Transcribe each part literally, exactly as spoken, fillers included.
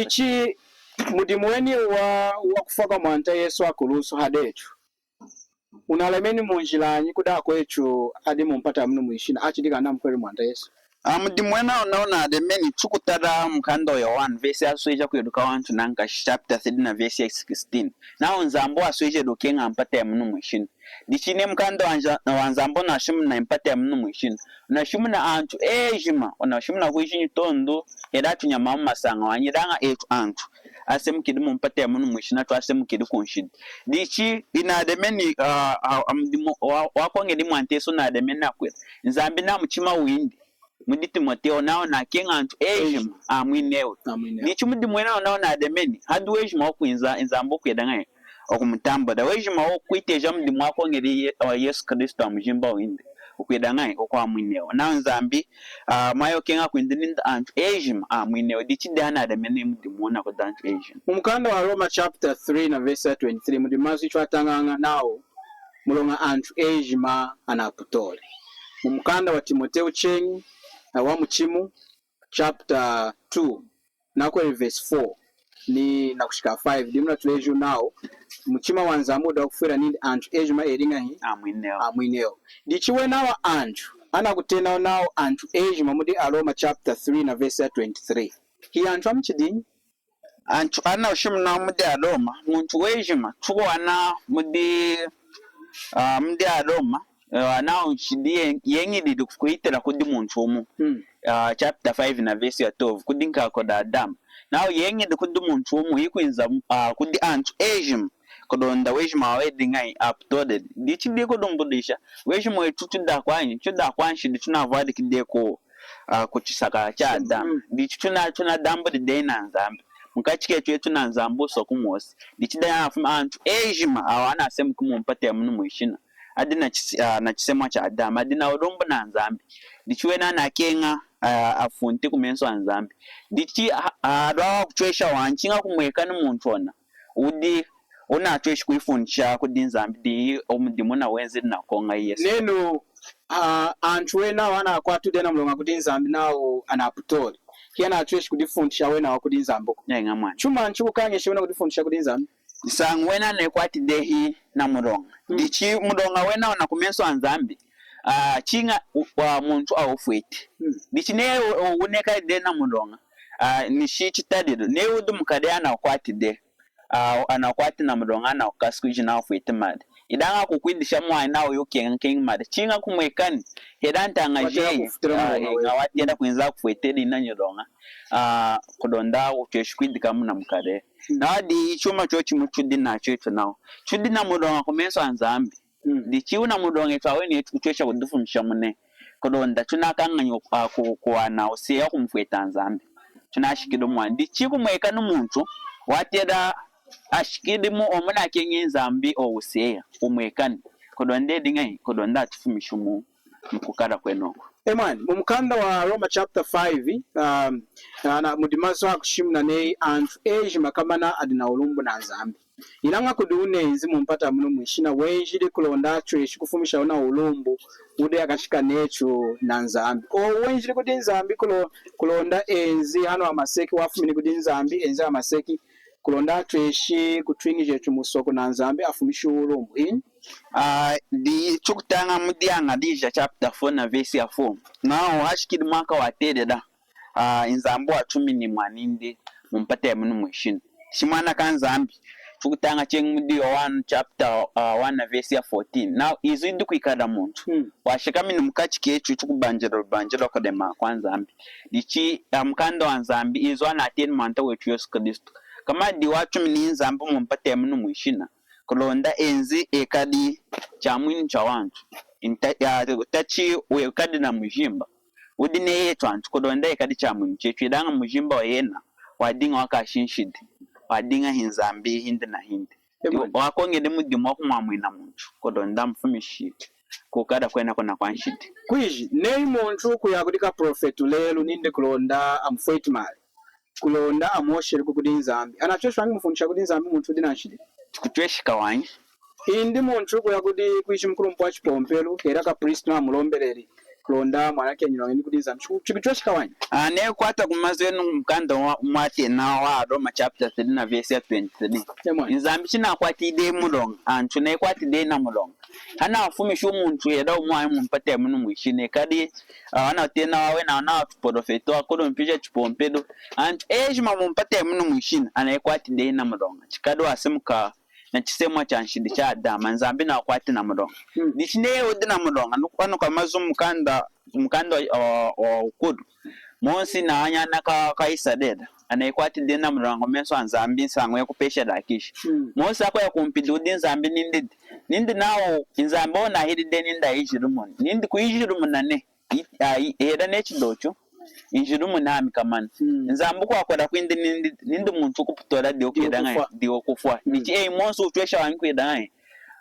Ichi mudimu weni wa, wa kufwa kwa Mwanta Yesu hakulusu hadetu unalemeni munjilanyi kudi akwetu adi mumpata yamunu mwishina, achidi kanda amukuhweleli Mwanta Yesu? A, mudimu wena wuna unalemeni, tukutala mukanda wa Yowanu, vesi yasweja kwiluka wantu nankashi, chapter three na vesi ya sixteen. Nawu Nzambi wasweja kukeña mpata yamunu mwishina. Dichi neyi mukanda wa Nza-, wa Nzambi wunashimuna mpata yamunu mwishina, wunashimuna antu ejima, wunashimuna kwiji nyitondu, hela atunyama amumasaña wanyi, ilaña etu antu asemukili mumpata yamunu mwishina, twasemukili kunshidi. Dichi inalemeni, a, a, a, mudimu wa, wakoñeli Mwanta Yesu unalemeni nakwila, Nzambi namuchima windi, mudi Timotewu, nawu nakeña antu ejima amwinewi. Amwinewi. Dichi mudimu wena wuna unalemeni, hadi wejima wukwinza, Nzambi wukwila ñahi? Wukumutambula. Wejima wukwiteja mudimu wakoñeli Ye-, wa Yesu Kristu hamujimba windi, wukwila ñahi? Wukwamwinewa. Nawu Nzambi, a, mwayi wukeña kwindi nindi antu ejima amwinewi. Dichi dihanalemeni mudimu wuna kudi antu ejima. Mumukanda wa Roma chapter three na vesi ya twenty-three, mudi mazu itwatañaña nawu muloña antu ejima anaputoli. Mumukanda wa Timotewu cheñi, a, wamuchimu, chapter two, nakwila verse four ni nakushika five, dimu natuleji nawu muchima wa Nzambi wudi wakufwila nindi antu ejima eli ñahi? Amwinewi. Amwinewi. Dichi wena awa antu anakutena nawu antu ejima mudi Aroma chapter three na verse ya twenty-three, hi antu amuchidinyi? Antu anakushimuna mudi Aroma, muntu wejima, tukuwana mudi, a, mudi Aroma, a, nawu nshidi ye-, yeñilili kuhitila kudi muntu wumu. Hmm. A, chapter five na verse ya twelve, kudi nkakula Adama. Nawu yeñilili kudi muntu wumu, yikwinza, a, kudi antu ejima, kulonda wejima wawu eli ñahi? Aputoleli. Dichi dikulumbulwisha, wejima wetu tudi akwanyi? Tudi akwanshidi, tunavwalikili ku a, kuchisaka cha Adamu. Mm. Dichi tuna, tunadambuli dehi na Nzambi. Mukachi ketu etu na Nzambi wusoku mwosi. Dichi dana afuma antu ejima awa anasemuki mumpata yamunu mwishina, adi na chis-, a, na chisemwa cha Adamu, adi na wulumbu na Nzambi. Dichi wena anakeña, a, afunti kumenso a Nzambi. Dichi a, a, alwa kutwesha wanyi, chiña kumwekani muntu ona wudi, wunatweshi kwifunisha kudi Nzambi, diyi mudimu wuna wenzili nakoña Yesu. Nenu, a, antu wena awa anakwati dehi namuloña kudi Nzambi nawu anaputoli, hiyanatweshi kudifunisha wena awa kudi Nzambiku. Eña mwani. Chumanyi chikukañesha wena kudifunisha kudi Nzambi? Nsañu wena anayikwati dehi namuloña. Mm. Dichi muloña wena wuna kumenso a Nzambi, a, chiña u-, wa muntu awufweti. Mm. Dichi neyi u-, u-, wunekali dehi namuloña, a, nishi chitalilu, neyi wudi mukaleya anakwati dehi, a, anakwati namuloña, anakukasi kwiji nawu wufweti mali. Ilaña kukwidisha mwani nawu wukeñi keñi mali. Chiña kumwekani, hela ntaña jeyi, a, eña, watela kwinza kufwetela ina nyiloña, a, kulonda wutweshi kwidika muna mukaleya. Mm. Nawa dichuma chochimu tudi nachu etu nawa. Tudi namuloña kumenso a Nzambi. Mm. Dichi wuna muloña etu aweni etu kutwesha kudifumisha mune. Kulonda tunakañanyi, a, ku-, kuwana wuseya kumufweta Nzambi. Tunashikili mwani. Dichi kumwekani muntu, watela ashikili mu, omu nakeñi Nzambi wuseya, wumwekani. Kulonda eli ñahi? Kulonda atufumishi mu, mukukala kwenoku. E mwani, mumukanda wa Roma chapter five, um, ana, mudi mazu akushimuna neyi antu ejima komana adi na wulumbu na Nzambi. Ilaña kudi wunenzi mumpata munu mwishina, wenjili kulonda atweshi kufumisha wuna wulumbu wudi hakachi kanetu na Nzambi. O, wenjili kudi Nzambi kulo-, kulonda enzi hanu hamaseki, wafumini kudi Nzambi, enzi hamaseki, kulonda atweshi kutwiñija etu musoku na Nzambi, afumishi wulumbu. Hinyi? A, di tukutaña mudi Añalija chapter four na verse ya four. Nawu hashikili mwaka watelela, a, Nzambi watumini mwanindi mumpata yamunu mwishina. Shi mwana kaNzambi, tukutaña cheñi mudi Yowanu chapter, a, one na verse ya fourteen. Nawu izu dikwikala muntu. Hmm. Washakamini mukachi ketu, tukubanjila lubanjila kulema kwaNzambi. Dichi, a, mukanda waNzambi, izu anateni Mwanta wetu Yesu Kristu. Komana diyi watumini Nzambi mumpata yamunu mwishina, kulonda enzi ekali chamwinu chawantu. Nta-, a, tachi wekali na mujimba wudi neyi etu antu, kulonda ekali chamwinu chetu, ilaña mujimba wayena wadiña wakashi nshidi, wadiña hiNzambi hindi na hindi. Amen. Wakoñeli mudimu wakumwamwina muntu, kulonda amufumishi kukala kwena kuna kwanshidi. Kwiji, neyi muntu kuya kudi kaprofetu lelu nindi kulonda amufweti mali, kulonda amuhosheli kudi Nzambi, anatweshi wanyi kumufunisha kudi Nzambi muntu wudi nanshidi? Tukutwesheka wanyi. Indi muntu kuya kudi, kwiji mukulumpi wachipompelu, hela kapristu namulombeleli, kulonda mwanakeni nyiloña yindi kudi Nzambi. Chiku-, chikutwesheka wanyi? Ah, neyi wukwata kumazu enu mukanda wa, mwatena wa Roma chapter three na verse ya twenty-three. Emwe. Nzambi chinakwati dehi muloña, antu neyi kwati dehi na muloña. Hanafumishi muntu hela wumu wanyi mumpata yamunu mwishina, kadi, ah, anatena wawu na, na atuprofeta, akulumpisha chipompelu. Antu ejima mumpata yamunu mwishina, anakwati dehi na muloña. Chikadi wasemuka na chisemwa cha nshidi cha Adama, Nzambi nakwati na muloña. Mm. Dichi neyi wudi na muloña, nukwanuka mazu mukanda, mukanda wa, wa, wa Wukulu. Mose na anyana ka, ka Isarela, anakwati dehi na muloña kumesu a Nzambi, nsañu ya kupesha dakishi. Mm. Mose akuya kumpidi kudi Nzambi nindi, nindi nawu, Nzambi, ona hili dehi nindi ayijilumuni. Nindi kuyijilumuna nehi. I-, ayi, hela neyi chidochu, injilumuni ami kamana. Mm. Nzambi kwakwila kwindi nindi, nindi muntu wukuputola diyi wukwila ñahi, diyi wukufwa. Diyi wukufwa. Mm. Dichi eyi Mose wutwesha wanyi kwila ñahi,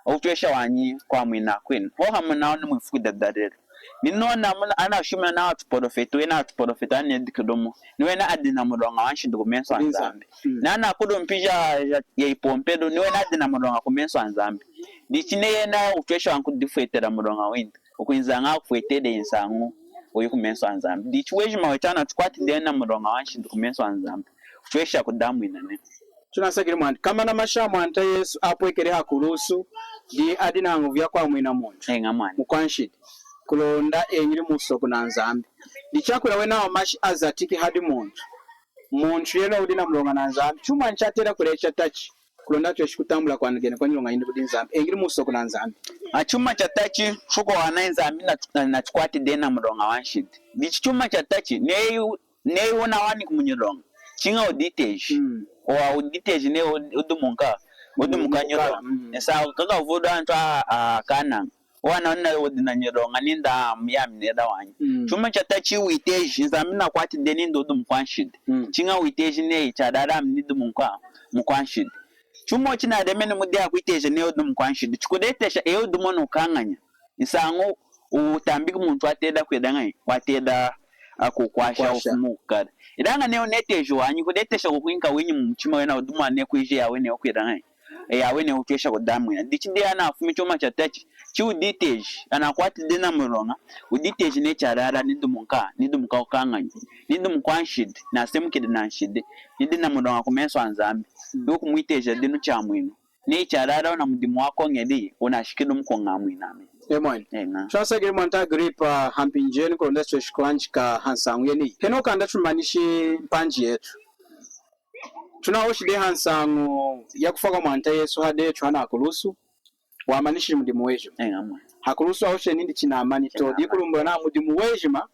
wutwesha wanyi kwamwina akwenu. Hohamu nawu ni mwifuku da dalelu. Ni nona muna, anashimuna nawu atuprofeta, wena atuprofeta anedikilumu. Ni wena adi na muloña wa nshidi kumesu a Nzambi. Mm. Nana akulumpi ja, ja, ya ipompelu, ni wena adi na muloña kumesu a Nzambi. Dichi neyi yena wutwesha wanyi kudifwetela muloña windi. Wukwinza ñahi kufwetela nsañu iyi kumesu a Nzambi? Dichi wejima wetu anatukwati dehi na muloña wa nshidi kumesu a Nzambi. Wutwesha kudamwina nehi. Tunasakilili mwani. Kamana mashi a Mwanta Yesu apwekeli hakulusu, diyi adi na ñovu ya kwamwina muntu. Eña mwani. Mukwanshidi. Kulonda eñili muwusoku na Nzambi. Dichi hakwila wena awa mashi azatiki hadi muntu. Muntu yena wudi na muloña na Nzambi. Chuma chatela kulecha tachi. Kulonda atweshi kutambula kwanakena kwa nyiloña yindi kudi Nzambi. Eñili muwusoku na Nzambi. A chuma chatachi, fuko wana Nzambi na, na, natukwati dehi na muloña wa nshidi. Dichi chuma chatachi, neyi, neyi wunawani ku munyiloña. Chiña wuditeji. Mm. Wa wuditeji neyi wudi, wudi munka, wudi mukanyiloña. Mm. Esa kakavulu antu a, a Kanaña. Wana wuna wudi na nyiloña nindi muyami nela wanyi. Mm. Chuma chatachi witeji, Nzambi nakwati dehi nindi wudi mukwanshidi. Mm. Chiña witeji neyi chalala ami nidi mukwa-, mukwanshidi. Chuma chinademeni mudi akwiteja neyi wudi mukwanshidi. Chikuletesha eyi wudi mona wukañanya. Nsañu wutambiki muntu watela kwila ñahi, watela akukwasha. Kukwasha. Wufumu kukala. Ilaña neyi wuneteji wanyi, kuletesha kukwinka winyi mumuchima wena wudi mona neyi kwiji eyi aweni wukwila ñahi. Eyi aweni wutwesha kudamwina. Dichi diyi anafumi chuma chatachi, chiwuditeji, anakwati dehi na muloña, wuditeji neyi chalala, nidi munka, nidi mukwakukañanya, nidi mukwanshidi, nasemukili na nshidi, nidi na muloña kumesu a Nzambi. Mm. Diyi wukumwiteja dinu Chamwinu. Neyi chalala wuna mudimu wakoñeliyi, wunashikili mukoñamwina ami. Amen. Eña. Tunasakilili Mwanta Agripa, hampinji yeniyi kulonda tutweshi kuhanjeka hansañu yeniyi. Henohu kanda tumanishi mpanji yetu. Tunahoshi dehi hansañu ya kufwa kwa Mwanta Yesu hadi etu hana hakulusu, wamanishili mudimu wejima. Eña mwani. Hakulusu wahosheli nindi chinamani to. Chinamani. Diyi kulumbulula nawu mudimu wejima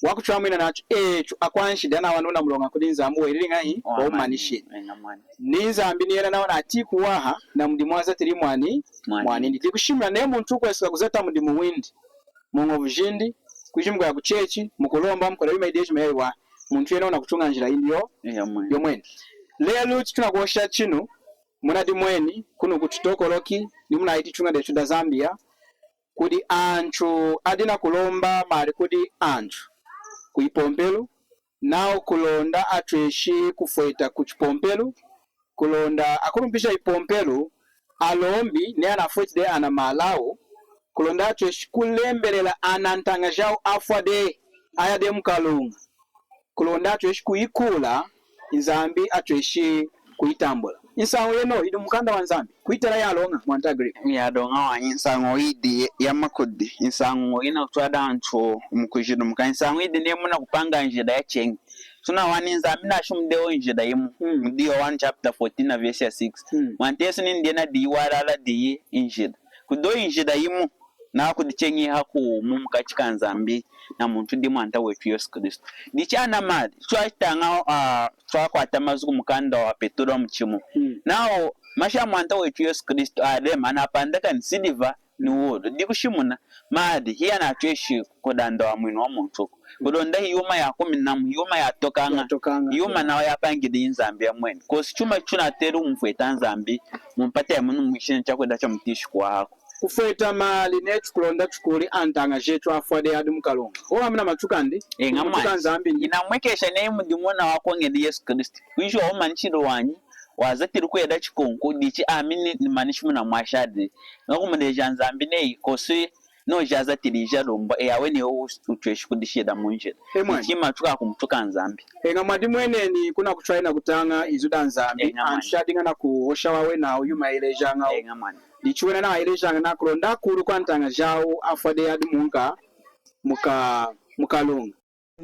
wakutwamwina nachu echu akwanshidi anawani wuna muloña kudi Nzambi welili ñahi? Wawumanishili. Eña mwani. Ni Nzambi ni yena nawa natiyi kuwaha na mudimu wazatili mwani, mwani. Mwani. Dikushimuna neyi muntu wukweseka kuzata mudimu windi muñovu jindi, kwiji mukuya kuchechi, mukulomba, mukuleja yuma yidi ejima yayiwahi. Muntu yena wunakutuña njila yindi yo, yomweni. Lelu chitunakuhosha chinu, munadimweni, kunu ku Chitokoloki, ni munahiti tuña detu da Zambia, kudi antu adi nakulomba mali kudi antu ku ipompelu, nawu kulonda atweshi kufweta ku chipompelu, kulonda akulumpi ja ipompelu alombi neyi anafweti dehi ana mali awu, kulonda atweshi kulembelela ana antaña jawu afwa dehi, aya dehi mukaluña, kulonda atweshi kuyikula, Nzambi atweshi kuyitambula. Nsañu yinu yidi mumukanda wa Nzambi, kwitala yaloña, Mwanta Agripa? Yaloña wanyi. Nsañu yidi ya, ya makudi, nsañu yinakutwala antu mukujilumuka, nsañu yidi neyi munakupanga njila yacheñi. Tunawani Nzambi nashimuni dehi njila yimu. Mm. Mudi Yowanu chapter fourteen na verse ya six. Mm. Mwanta Yesu nindi yena diyi walala, diyi njila. Kudi njila yimu, nakudi cheñi hakumu mukachi ka Nzambi na muntu, diyi Mwanta wetu Yesu Kristu. Dichi ana mali, twataña, ah, twakwata mazu ku mukanda wa Petulu wamuchimu. Mm. Nawu mashi a Mwanta wetu Yesu Kristu alema, anapandakani siliva ni wulu. Dikushimuna, mali hiyanatweshi kulanda wamwinu wamuntuku. Kulonda hiyuma yakuminamu, hiyuma yatokaña, yatokaña, hiyuma nawa yapangiliyi Nzambi yomweni. Kosi chuma chitunateli kumufweta Nzambi mumpata yamunu mwishina, chakwila chamutiyishi kuwahaku. Kufweta mali netu kulonda tukuli antaña jetu afwa dehi adi mukaluña. Owu amuna matuka ndi? Eña mwani. Matuka Nzambi ndi? Inamwekesha neyi mudimu wuna wakoñeli Yesu Kristu, kwiji wawumanishili wanyi, wazatili kwila chikunku, dichi ami ni, nimanishi muna mwashadi. Nakumuleja Nzambi neyi kosi Nojazatilija lumbwa, eyi aweni utweshi kudishida munjila. Emwani. Ichima chuka kumutuka Nzambi. Eña mwani, dimweneni kuna kuchwali nakutaña izu da Nzambi. Eña mwani. Antu adiña nakuhosha wena yuma yayilejaña. Eña mwani. Dichi wena nawa ayilejaña nawu kulonda kulu kwa ntaña jawu afwa dehi adi munka muka, mukaluña.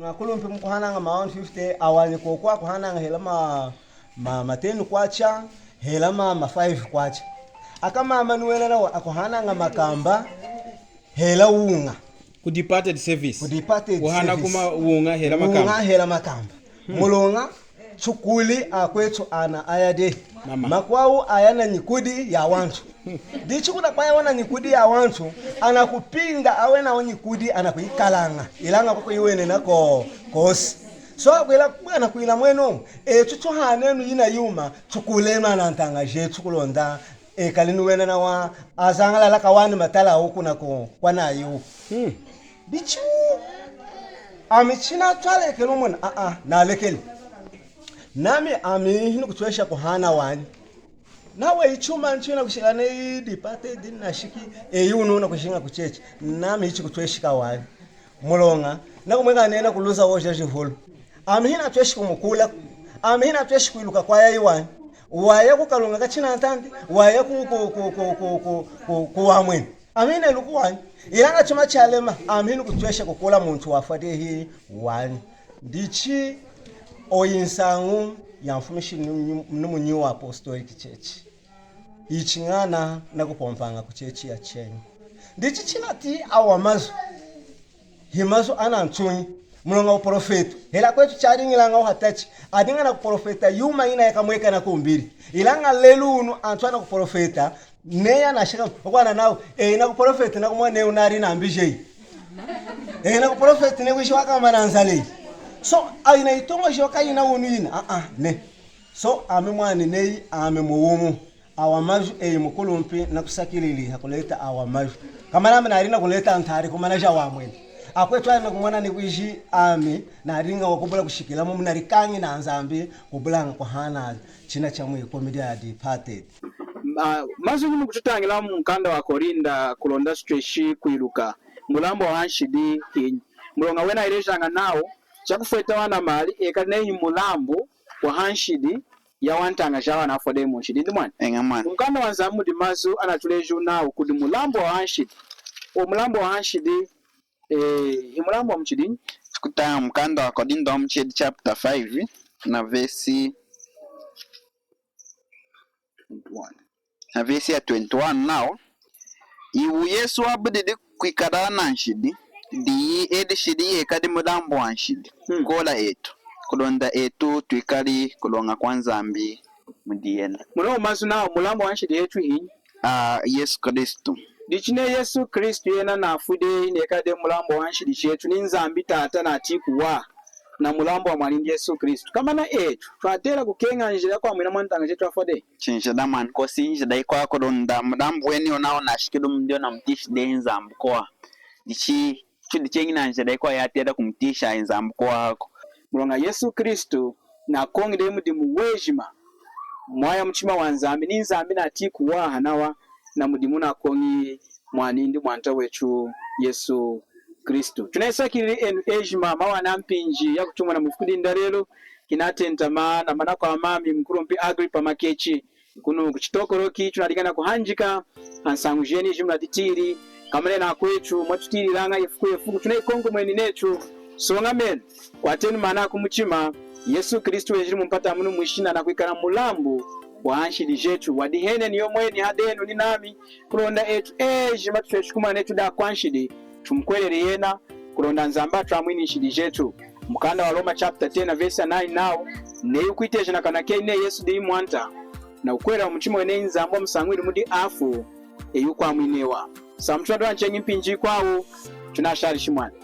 Akulumpi mukuhanaña ma one fifty, awanyi kwoku akuhanaña hela ma, ma, ma ten kwacha, hela ma, ma five kwacha. Aka mama ni wena nawa akuhanaña makamba, hela wuña. Ku departed service. Ku departed service. Kuhana kuma wuña hela makamba. Wuña hela makamba. Hmm. Muloña, chukuli akwetu ana aya dehi. Mama. Makwawu aya na nyikudi ya wantu. Dichi kuna kwaya wana nyikudi ya wantu, anakupinda awena nyikudi anakuyikalaña. Ilaña kwakuyiwenena ko, kosi. So, akwila, bwana kwila mwenu, etu tuhanenu yina yuma, tukulema na ntaña jetu kulonda, ekali ni wena nawa, azañalala kawani matala uku na ku, kwanayi uku. Hmm. Dichi, ami chinatwalekeli muna, a, a, nalekeli. Nami ami hinukutwesha kuhana wanyi. Nawa ichuma nchina kushika neyi departed nashiki, eyi unu nakujiña ku church. Nami ichi kutweshika wanyi. Muloña, nakumweka nena kuluza woja jivulu. Ami hinatweshi kumukula, ami hinatweshi kwiluka kwaya iwanyi. Waya kukaluña kachina ntandi, waya ku, ku, ku wamwini. Ami hineluki wanyi. Ilaña chuma chalema, ami hinukutwesha kukula muntu wafwa dehi wanyi. Dichi oyi nsañu ya nfumishi ni, ni mu New Apostolic Church. Ichi ñana nakupompaña ku church ya cheñi. Dichi chinati awa mazu. Hi mazu ana ntuñi. Muloña uprofeta. Hela kwetu chadiñilaña hatachi. Adiña nakuprofeta yuma yina yakamwekana kumbidi. Ilaña lelu unu antu anakuprofeta. Neyi anashika, okwana nawu, eyi nakuprofeta nakumona neyi wunadi nambi jeyi. Eyi nakuprofeta neyi kwiji wakamana nzala eyi. So, ayina yitoñojoka yina unu yina. A, a, ne. So, ami mwani neyi, ami muwumu. Awa mazu eyi mukulumpi nakusakilili hakuleta awa mazu. Kamana ami nadiña nakuleta ntadi kumana jawamwini. Akwetu adi nakumona ni kwiji ami nadiña wakubula kushikila mumu nalikañi na Nzambi kubulaña kuhana china cha mwikomidi ya departed. Ma-, mazwinyi mukututañila mu mukanda wa Korinda kulonda tutweshi kwiluka mulambu wa hanshidi hinyi? Muloña wena ayilejaña nawu chakufweta wana mali ekali neyi mulambu wa hanshidi ya wantaña jawu anafwa dehi munshidi. Ndi mwani? Eña mwani. Mukanda wa Nzambi mudi mazu anatuleji nawu kudi mulambu wa hanshidi. O mulambu wa hanshidi, eh, hi mulambu wa muchidinyi? Tukutaña mukanda wa Korinda wa muchiyedi chapter five na verse twenty-one. Na verse ya twenty-one nawu, iwu Yesu wabulili kwikala na nshidi, diyi elishili yekali mulambu wa nshidi, hmm, kola etu, kulonda etu twikali kuloña kwa Nzambi mudi yena. Muloña mazu nawu mulambu wa nshidi yetu hinyi? A, Yesu Kristu. Dichi neyi Yesu Kristu yena nafwi dehi, nekali dehi mulambu wa nshidi jetu, ni Nzambi Tata natiyi kuwaha na mulambu wa mwanindi Yesu Kristu. Komana etu twatela kukeña njila yakwamwina mwantaña jetu afwa dehi? Chinjila mwani, kosi njila yikwawu kulonda mulambu weni wuna wunashikili mudi yona mutishi dehi Nzambi kuwaha. Dichi chudi cheñi na njila yikwawu yatela kumutisha Nzambi kuwahaku. Muloña Yesu Kristu nakoñi dehi mudimu wejima mwaya muchima wa Nzambi, ni Nzambi natiyi kuwaha nawa na mudimu nakoñi mwanindi Mwanta wetu Yesu Kristu. Tunayisakilili enu ejima mwawana mpinji yakutumona mwifuku dinu dalelu, hinatentama na manakwami mukulumpi Agripa Makechi, kunu ku Chitokoloki, tunadiña nakuhanjeka hansañu jeni jimunaditiyili, komana enu akwetu mwatutiyililaña ifuku ifuku, tunayikonkomweni netu, soñamenu, kwatenu maana kumuchima, Yesu Kristu wejili mumpata munu mwishina nakwikala mulambu wa nshidi jetu, wadihanini yomweni hadenu ni nami, kulonda etu ejima tutweshi kumona netu tudi akwanshidi, tumukuhweleli yena, kulonda Nzambi atwamwini nshidi jetu. Mukanda wa Roma chapter ten na verse ya nine nawu, neyi wukwiteja na kanwa keyi neyi Yesu diyi Mwanta, na wukuhwelela mumuchima weyi neyi Nzambi wamusañwili mudi afu, eyi wukwamwinewa. Sampu tunadiña cheñi mpinji yikwawu, tunashali shimwani.